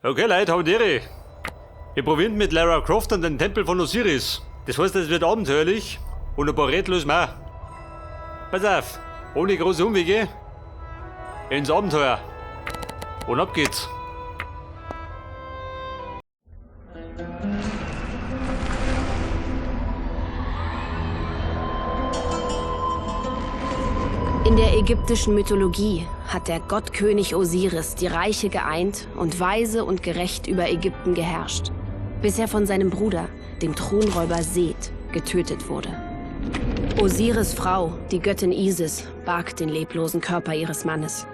Okay, Leute, hab die Ehre. Wir probieren mit Lara Croft an den Tempel von Osiris. Das heißt, es wird abenteuerlich und ein paar Rätsel lösen wir auch. Pass auf, ohne große Umwege, ins Abenteuer. Und ab geht's. In der ägyptischen Mythologie hat der Gottkönig Osiris die Reiche geeint und weise und gerecht über Ägypten geherrscht, bis er von seinem Bruder, dem Thronräuber Seth, getötet wurde. Osiris' Frau, die Göttin Isis, barg den leblosen Körper ihres Mannes.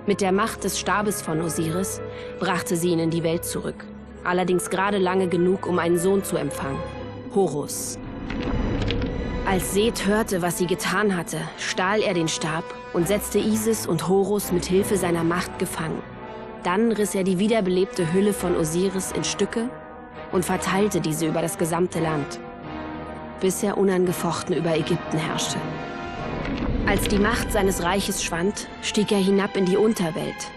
Mit der Macht des Stabes von Osiris brachte sie ihn in die Welt zurück. Allerdings gerade lange genug, um einen Sohn zu empfangen, Horus. Als Seth hörte, was sie getan hatte, stahl er den Stab und setzte Isis und Horus mit Hilfe seiner Macht gefangen. Dann riss er die wiederbelebte Hülle von Osiris in Stücke und verteilte diese über das gesamte Land, bis er unangefochten über Ägypten herrschte. Als die Macht seines Reiches schwand, stieg er hinab in die Unterwelt,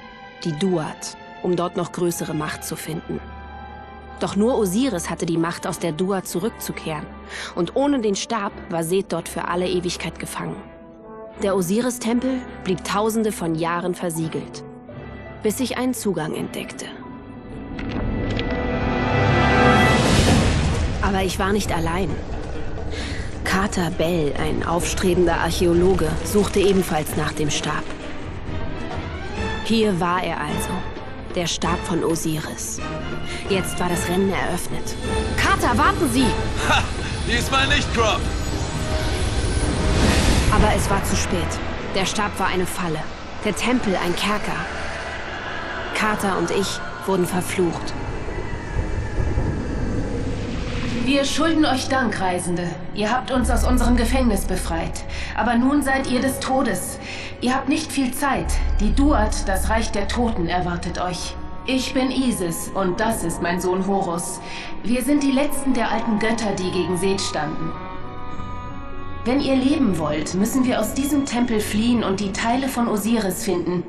die Duat, um dort noch größere Macht zu finden. Doch nur Osiris hatte die Macht, aus der Duat zurückzukehren. Und ohne den Stab war Seth dort für alle Ewigkeit gefangen. Der Osiris-Tempel blieb tausende von Jahren versiegelt, bis ich einen Zugang entdeckte. Aber ich war nicht allein. Carter Bell, ein aufstrebender Archäologe, suchte ebenfalls nach dem Stab. Hier war er also, der Stab von Osiris. Jetzt war das Rennen eröffnet. Carter, warten Sie! Ha! Diesmal nicht, Croft! Aber es war zu spät. Der Stab war eine Falle. Der Tempel ein Kerker. Carter und ich wurden verflucht. Wir schulden euch Dank, Reisende. Ihr habt uns aus unserem Gefängnis befreit. Aber nun seid ihr des Todes. Ihr habt nicht viel Zeit. Die Duat, das Reich der Toten, erwartet euch. Ich bin Isis und das ist mein Sohn Horus. Wir sind die letzten der alten Götter, die gegen Seth standen. Wenn ihr leben wollt, müssen wir aus diesem Tempel fliehen und die Teile von Osiris finden.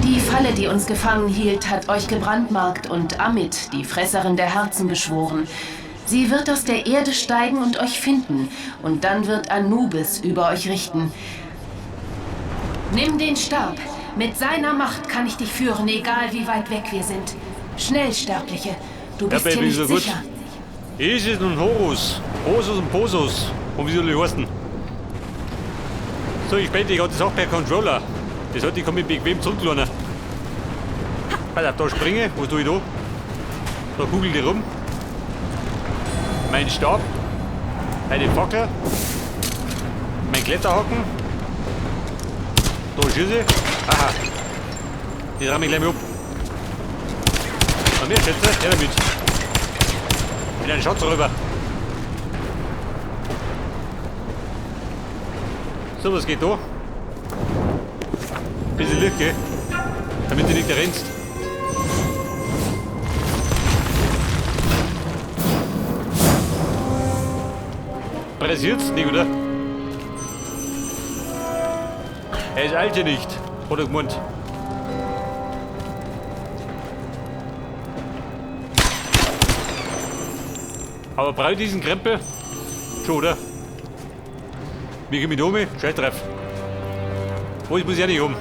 Die Falle, die uns gefangen hielt, hat euch gebrandmarkt und Amit, die Fresserin der Herzen, beschworen. Sie wird aus der Erde steigen und euch finden. Und dann wird Anubis über euch richten. Nimm den Stab. Mit seiner Macht kann ich dich führen, egal wie weit weg wir sind. Schnell, Sterbliche. Du bist ja, hier Baby, nicht so gut. sicher. Isis und Horus. Horus und Posus. Und wie soll ich heißen? So, ich späte, ich hatte das auch per Controller. Das hat ich kann mich bequem zurücklehnen. Pass auf, da springe. Was tue ich da? Da kugel ich rum. Mein Stab. Eine Fackel. Mein Kletterhaken. Da schieße ich. Aha. Die ramme ich gleich mal ab. Na mir, Schätze, her damit. Mit einem Schatz rüber. So, was geht da? Bisschen Licht, gell? Damit du nicht rennst. Pressiert's nicht, oder? Er ist alt hier nicht, hat er gemeint. Aber brauche ich diesen Krempel? Schon, oder? Wie komme ich da um? Scheiß drauf. Wo ich muss ja nicht um.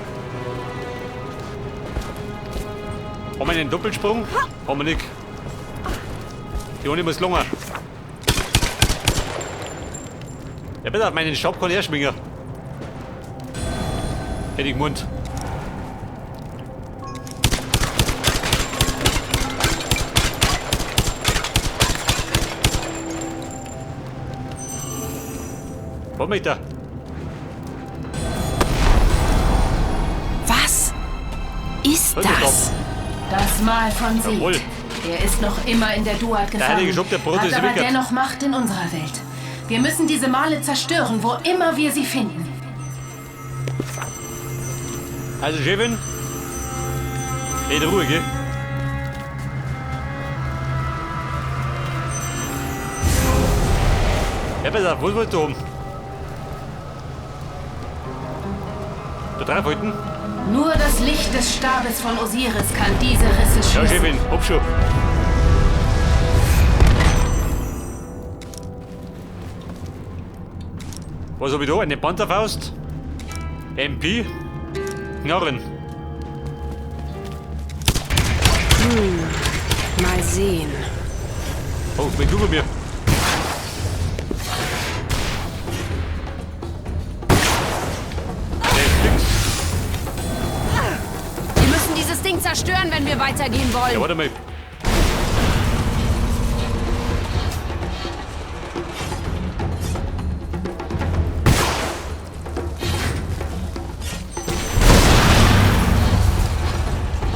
Haben wir einen Doppelsprung? Haben wir nicht. Die ohne muss länger. Ja, bitte, auf meinen Stab kann ich schwingen. Hätte ich gemeint. Was möchte er? Was ist Halt doch das? Das Mal von Seth. Jawohl. Er ist noch immer in der Duat Der gefangen. heilige Schupp, der Brot hat ist aber wickert. dennoch Macht in unserer Welt. Wir müssen diese Male zerstören, wo immer wir sie finden. Also, Chefin, in Ruhe, gell? Ja, pass auf, was willst du haben? Da draufhalten? Nur das Licht des Stabes von Osiris kann diese Risse Ja, schließen. Chefin, hab schon. Was hab ich da? Eine Panzerfaust? MP? Knarren. Mal sehen. Oh, mein über mir. Links. Wir müssen dieses Ding zerstören, wenn wir weitergehen wollen. Ja, warte mal.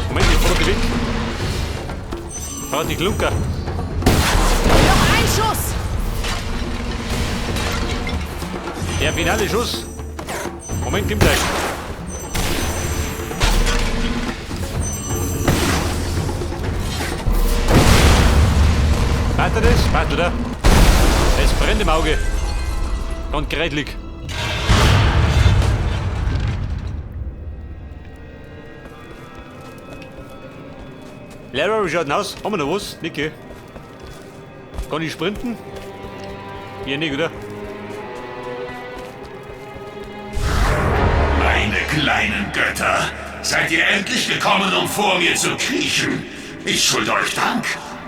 Moment, ich fahr weg. Ah, die Klunker. Noch ein Schuss! Der finale Schuss. Moment, komm gleich. Passt das? Passt, oder? Es brennt im Auge. Ganz gerätlich. Lara, wie schaut denn aus? Haben wir noch was? Nicke. Kann ich sprinten? Ja, nicht, oder? Meine kleinen Götter, seid ihr endlich gekommen, um vor mir zu kriechen? Ich schulde euch Dank.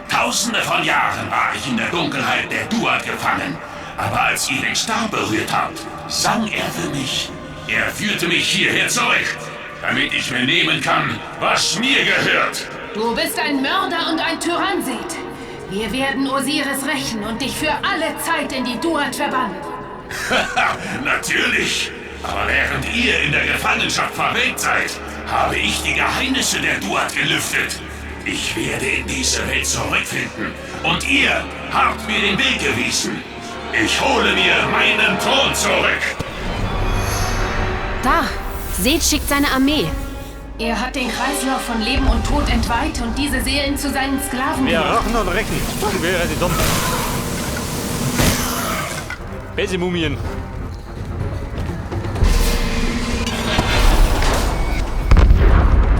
Tausende von Jahren war ich in der Dunkelheit der Duat gefangen. Aber als ihr den Stab berührt habt, sang er für mich. Er führte mich hierher zurück, damit ich mir nehmen kann, was mir gehört. Du bist ein Mörder und ein Tyrann, Seth. Wir werden Osiris rächen und dich für alle Zeit in die Duat verbannen. Natürlich. Aber während ihr in der Gefangenschaft verwelkt seid, habe ich die Geheimnisse der Duat gelüftet. Ich werde in diese Welt zurückfinden. Und ihr habt mir den Weg gewiesen. Ich hole mir meinen Thron zurück. Da! Seth schickt seine Armee. Er hat den Kreislauf von Leben und Tod entweiht und diese Seelen zu seinen Sklaven Wir gemacht. rachen und rechen. Wäre die dumm. Beste Mumien.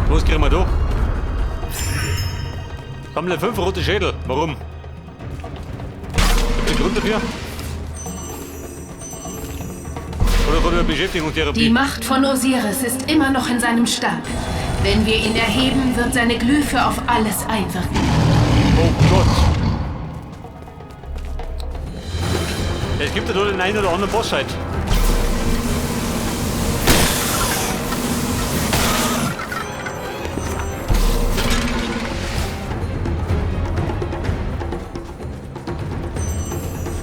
Was kriegen wir da? Sammle 5 rote Schädel. Warum? Gibt es einen Grund dafür? Oder kommt eine Beschäftigungstherapie? Die Macht von Osiris ist immer noch in seinem Stab. Wenn wir ihn erheben, wird seine Glyphe auf alles einwirken. Oh Gott. Es gibt ja nur den einen oder anderen Boss halt.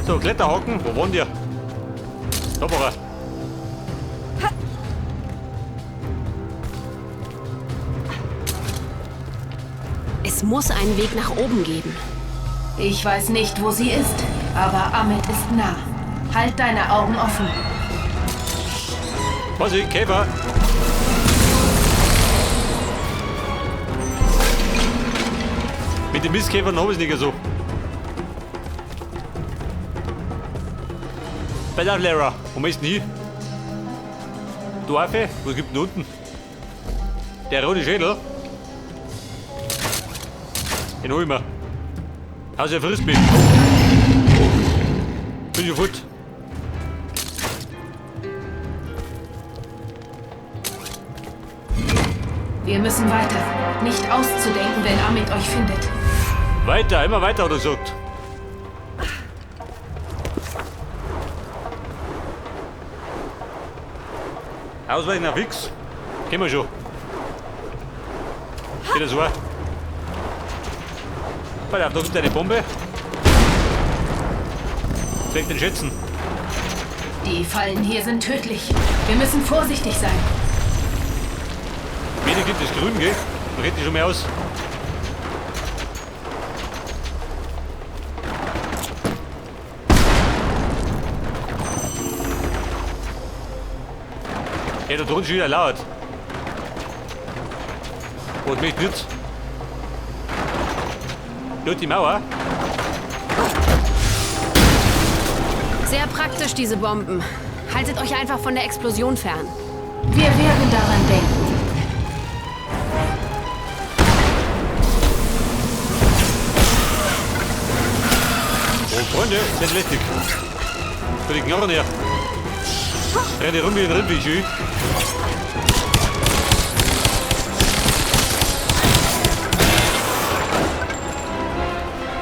So, Kletterhaken. Wo waren die? Da war er. Es muss einen Weg nach oben geben. Ich weiß nicht, wo sie ist, aber Amit ist nah. Halt deine Augen offen. Vorsicht, Käfer! Mit den Mistkäfern habe ich es nicht so. Pass auf, Lara. Wo ist denn hin? Du Affe? Was gibt denn unten? Der rote Schädel? Den hol ich mir. Also er frisst mich. Bin schon fort. Wir müssen weiter. Nicht auszudenken, wenn Amit euch findet. Weiter, immer weiter, hat er gesagt. Ausweichen auf X. Kennen wir schon. Geht das so? Pass auf, da kommt eine Bombe. Soll ich den schätzen? Die Fallen hier sind tödlich. Wir müssen vorsichtig sein. Wenig gibt es grün, gell? Da redet die schon mehr aus. Ja, da drunten schon wieder laut. Was möchte nicht? Dort die Mauer. Sehr praktisch, diese Bomben. Haltet euch einfach von der Explosion fern. Wir werden daran denken. Oh, Freunde, ist nicht lästig. Für die Knarren her. Renne rum wie ein Rindviech, schön.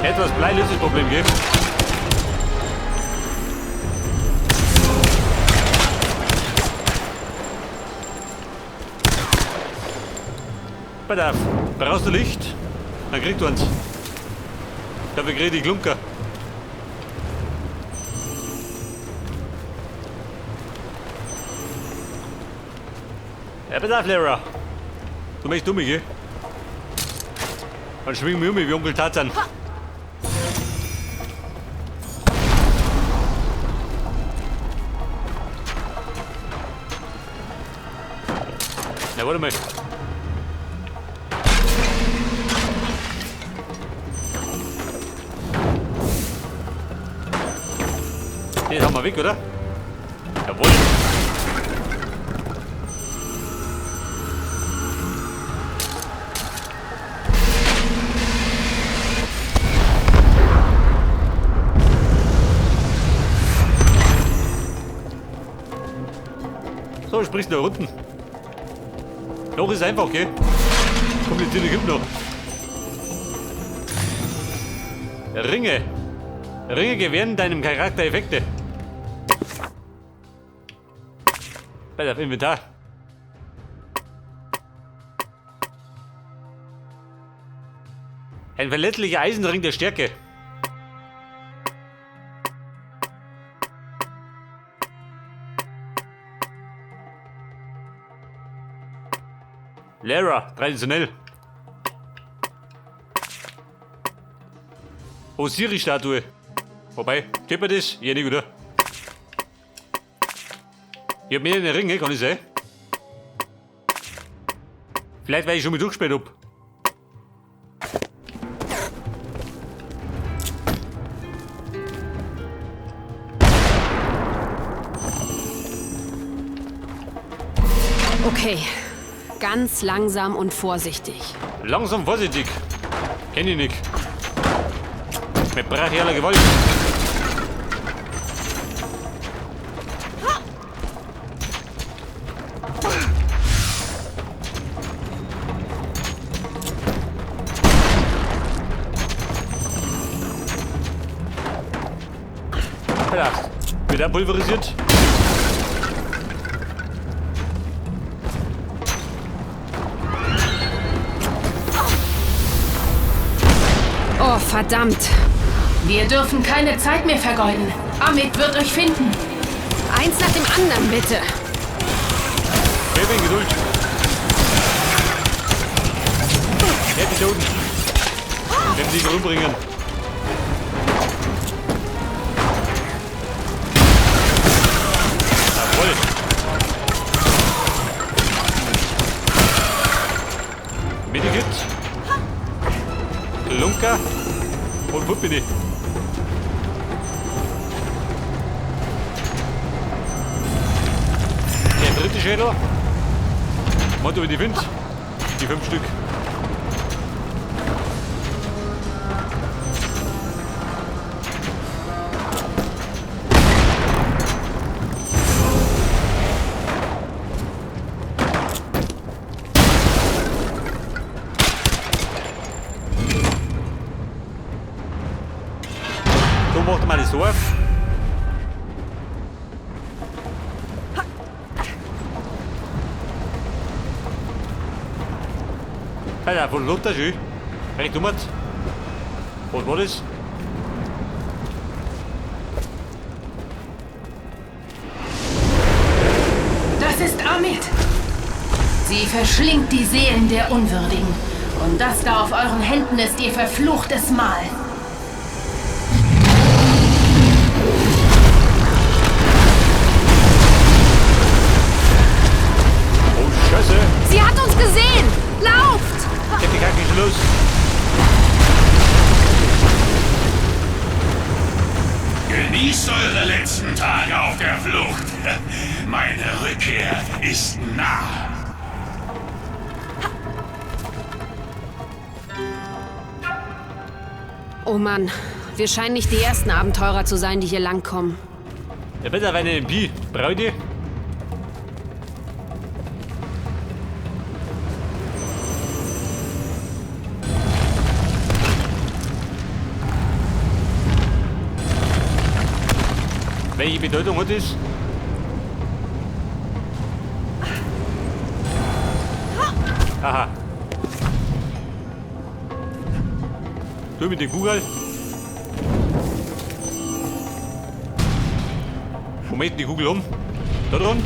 Etwas Blei löst das Problem, gell? Pass auf, brauchst du Licht? Dann kriegst du eins. Dafür krieg ich die Klunker. Ja, pass auf, Lara. Du möchtest um mich, gell? Dann schwing mich um mich wie Onkel Tarzan. Na, warte mal. Den haben wir weg, oder? Jawohl. So, sprichst du da unten. Noch ist einfach, okay? Komplizierte gibt noch. Ringe. Ringe gewähren deinem Charakter Effekte. Bei der Inventar. Ein verletzlicher Eisenring der Stärke. Lara, traditionell. Osiris-Statue. Wobei, steht mir das? Ja, nicht, oder? Ich hab mehrere Ringe, kann ich sein? Vielleicht, weil ich schon mit durchgespielt hab. Okay, ganz langsam und vorsichtig. Langsam vorsichtig. Kenn ich nicht. Mit brachialer Gewalt. Wird er pulverisiert? Oh, verdammt. Wir dürfen keine Zeit mehr vergeuden. Ammit wird euch finden. Eins nach dem anderen, bitte. Baby, Geduld. Ja, die Toten. Wenn sie umbringen. Jawohl. Medikit. Klunker. Und wo bin ich? Der dritte Schädel. Motto, wie die Wind. Die 5 Stück. So macht man das auf. Alter, von runter schön. Recht um. Was war das? Das ist Ammit. Sie verschlingt die Seelen der Unwürdigen. Und das da auf euren Händen ist ihr verfluchtes Mal. Oh, Scheiße. Sie hat uns gesehen! Lauft! Geht die Kacke schon los. Genießt eure letzten Tage auf der Flucht. Meine Rückkehr ist nah. Oh Mann, wir scheinen nicht die ersten Abenteurer zu sein, die hier langkommen. Ja, bitte auf eine MP. Brauch ich die? Welche Bedeutung hat das? Aha. Du mit der Kugel. Wo möchte die Kugel um? Da rund.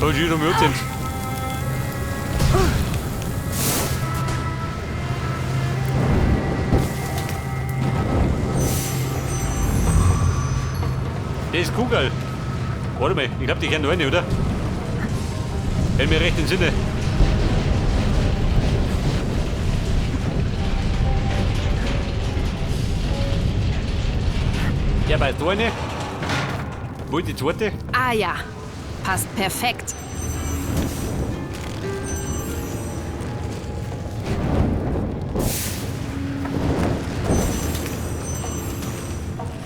Da ist wieder sind. Das ist Kugel. Warte mal, ich glaube, die kennen eine, oder? Wenn mir recht im Sinne. Ja, bei da eine. Wo ist die zweite? Ah ja, passt perfekt.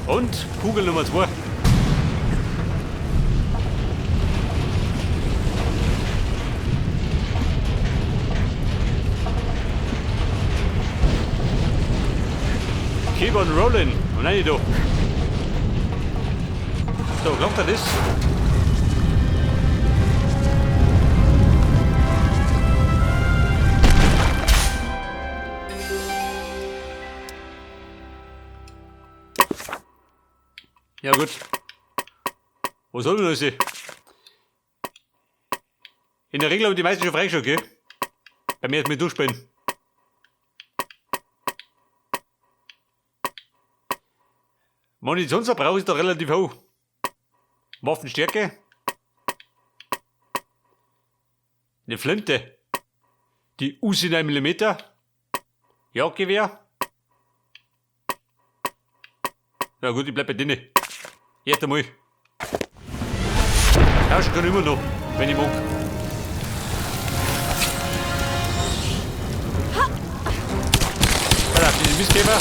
Und Kugel Nummer 2. Keep on rolling. Und rein da. So, glaubt er das? Ja gut. Wo soll denn das? In der Regel haben die meisten schon freigeschaut, gell? Bei mir ist mit durchspielen. Munitionsverbrauch ist doch relativ hoch. Waffenstärke. Eine Flinte. Die Uzi 9 mm. Jagdgewehr. Ja gut, ich bleib bei denen. Erst einmal. Tauschen kann ich immer noch, wenn ich mag. Pass auf, diese Mistkäfer.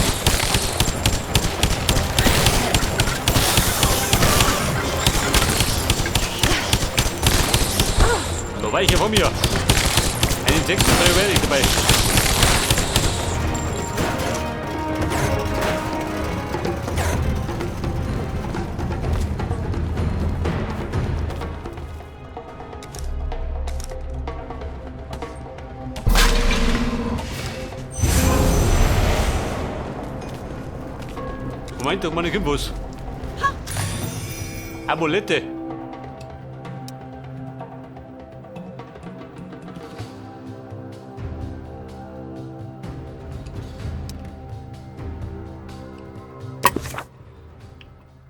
Da weiche von mir. Ein Insektenfeuerwehr ist dabei. Moment, da meine was. Amulette.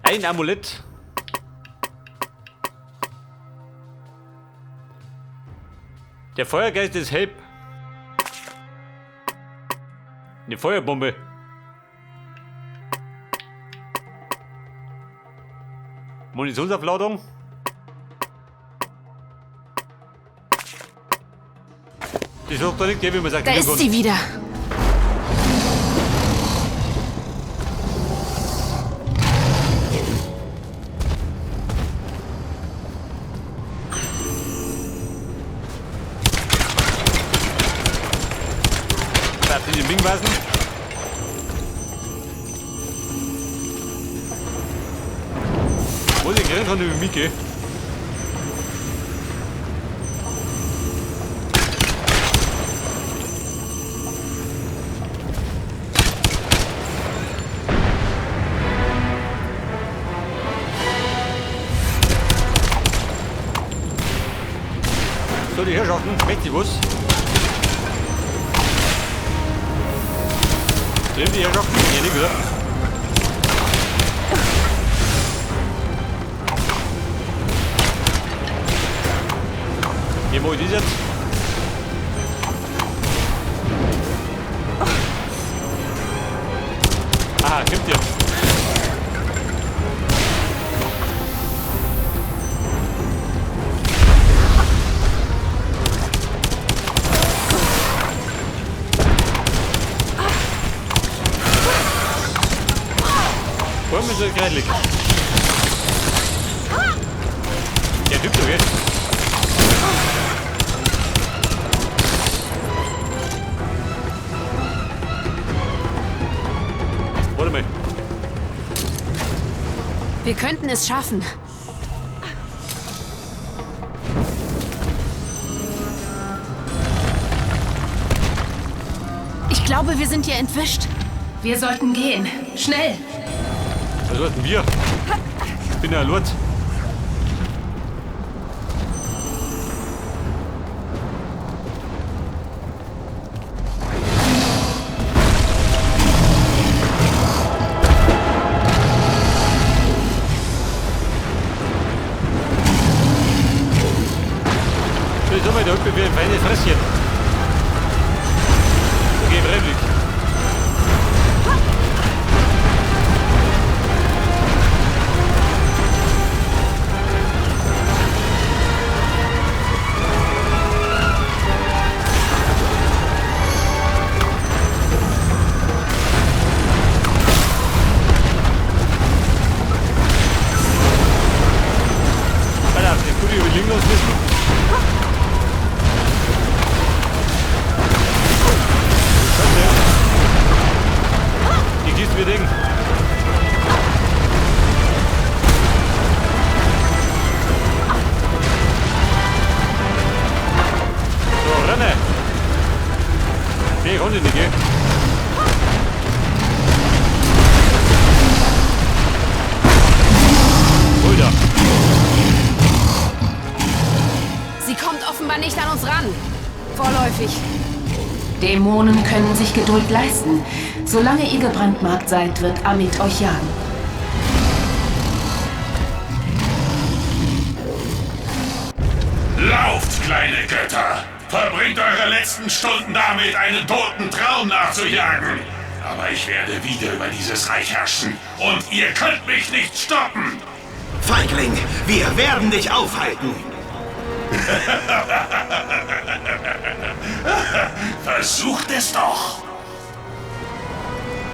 Ein Amulett. Der Feuergeist ist Help. Eine Feuerbombe. Munitionsaufladung. Die ist doch nicht, wie man sagt. Da ist sie wieder. Da diese Mingwasen. Wo ist die Grenze über mich, gell? So, die Herrschaften, möchte ich was? Drehen die Herrschaften? Ja, nicht, oder? Wie mach ich das jetzt? Ah, kommt ihr. Warum ist das gerade? Der Typ da, gell? Warte mal. Wir könnten es schaffen. Ich glaube, wir sind ihr entwischt. Wir sollten gehen. Schnell! Was sollten wir? Ich bin ja ein Lord. So, jetzt haben wir da unten wie ein feines Fresschen. Okay, freiwillig. Alter, das tut ich überlegen lassen müssen. Scheiße. Die Kiste wird eng. So, renne! Nee, konnte nicht, gell? Hol da. Sie kommt offenbar nicht an uns ran. Vorläufig. Dämonen können sich Geduld leisten. Solange ihr gebrandmarkt seid, wird Amit euch jagen. Lauft, kleine Götter! Verbringt eure letzten Stunden damit, einen toten Traum nachzujagen! Aber ich werde wieder über dieses Reich herrschen und ihr könnt mich nicht stoppen! Feigling, wir werden dich aufhalten! Versucht es doch!